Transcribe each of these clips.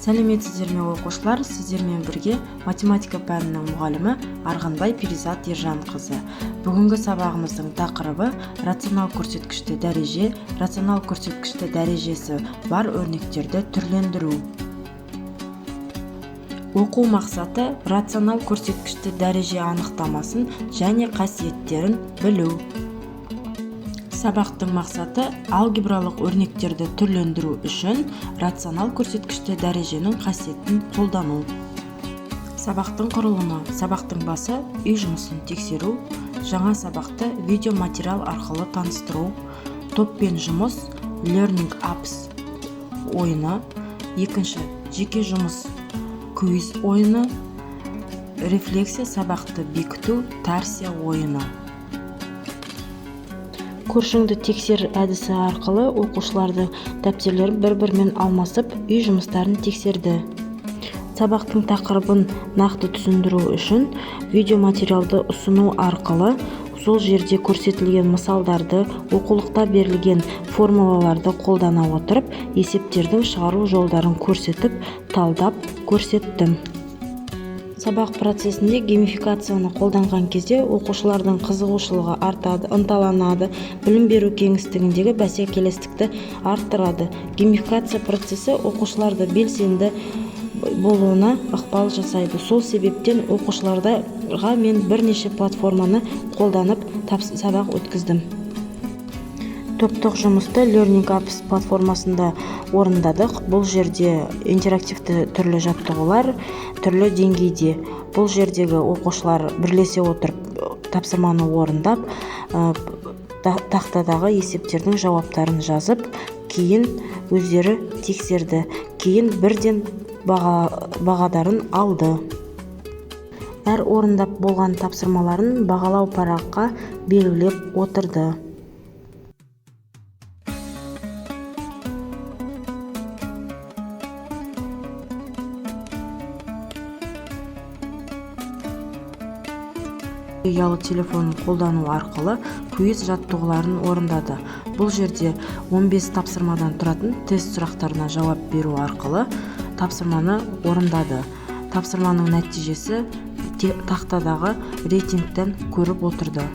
Сәлеметсіздер ме, оқушылар! Сіздермен бірге математика пәнінің мұғалімі Арғынбай Перизат Ержанқызы. Бүгінгі сабағымыздың тақырыбы: рационал көрсеткішті дәреже, рационал көрсеткішті дәрежесі бар өрнектерді түрлендіру. Оқу мақсаты: рационал көрсеткішті дәреже анықтамасын және қасиеттерін білу. Сабақтың мақсаты: алгебралық өрнектерді түрлендіру үшін рационал көрсеткішті дәреженің қасиетін қолдану. Сабақтың құрылымы: сабақтың басы, үй жұмысын тексеру, жаңа сабақты видеоматериал арқылы таныстыру, топпен жұмыс, Learning Apps ойыны, екінші жеке жұмыс, квиз ойыны, рефлексия, сабақты бекіту, тарсия ойыны. Көршіңді тексер әдісі арқылы оқушылардың дәптерлерін бір-бірімен алмасып, үй жұмыстарын тексерді. Сабақтың тақырыбын нақты түсіндіру үшін видеоматериалды ұсыну арқылы сол жерде көрсетілген мысалдарды, оқулықта берілген формулаларды қолдана отырып, есептердің шығару жолдарын көрсетіп, талдап көрсеттім. Сабақ процесінде геймификацияны қолданған кезде оқушылардың қызығушылығы артады, ынталанады, білім беру кеңістігіндегі бәсекелестікті арттырады. Геймификация процесі оқушыларды белсенді болуына ықпал жасайды. Сол себептен оқушыларға мен бірнеше платформаны қолданып сабақ өткіздім. Топтық жұмысты Learning Apps платформасында орындадық. Бұл жерде интерактивті түрлі жаттығулар түрлі деңгейде. Бұл жердегі оқушылар бірлесе отырып тапсырманы орындап, тақтадағы есептердің жауаптарын жазып, кейін өздері тексерді, кейін бірден бағадарын алды. Әр орындап болған тапсырмаларын бағалау параққа белгілеп отырды. Ұялы телефонын қолдану арқылы квиз жаттығуларын орындады. Бұл жерде 15 тапсырмадан тұратын тест сұрақтарына жауап беру арқылы тапсырманы орындады. Тапсырманың нәтижесі тақтадағы рейтингтен көріп отырды.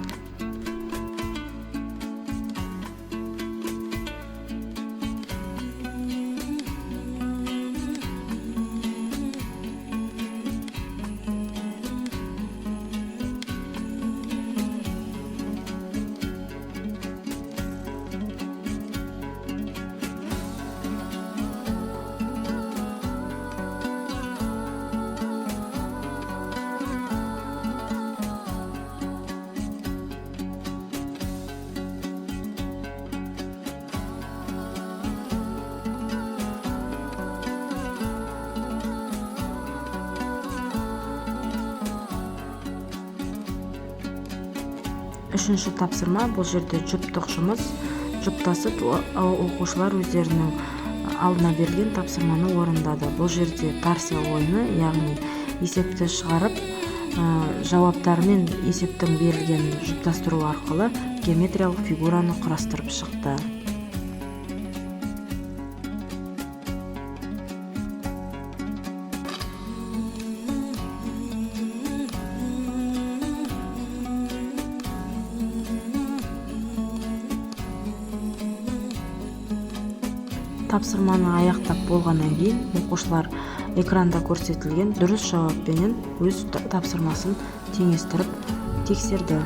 Үшінші тапсырма: бұл жерде жұптық жұмыс, жұптасып оқушылар өздерінің алдына берілген тапсырманы орындады. Бұл жерде тарсия ойыны, яғни есепті шығарып, жауаптарымен есептің берілгенін жұптастыру арқылы геометриялық фигураны құрастырып шықты. Тапсырманы аяқтап болғаннан кейін оқушылар экранда көрсетілген дұрыс жауаппенен өз тапсырмасын теңестіріп тексерді.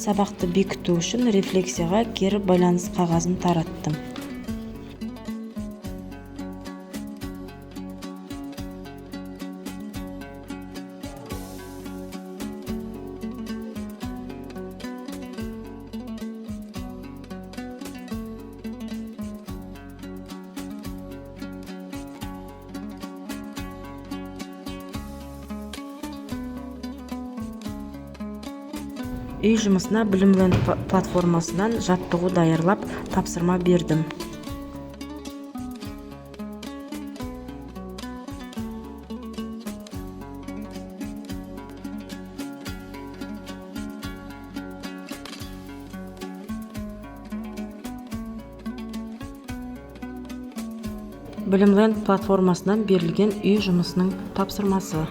Сабақты бекіту үшін рефлексияға кері байланыс қағазын тараттым. Үй жұмысына Білімленд платформасынан жаттығу даярлап, тапсырма бердім. Білімленд платформасынан берілген үй жұмысының тапсырмасы.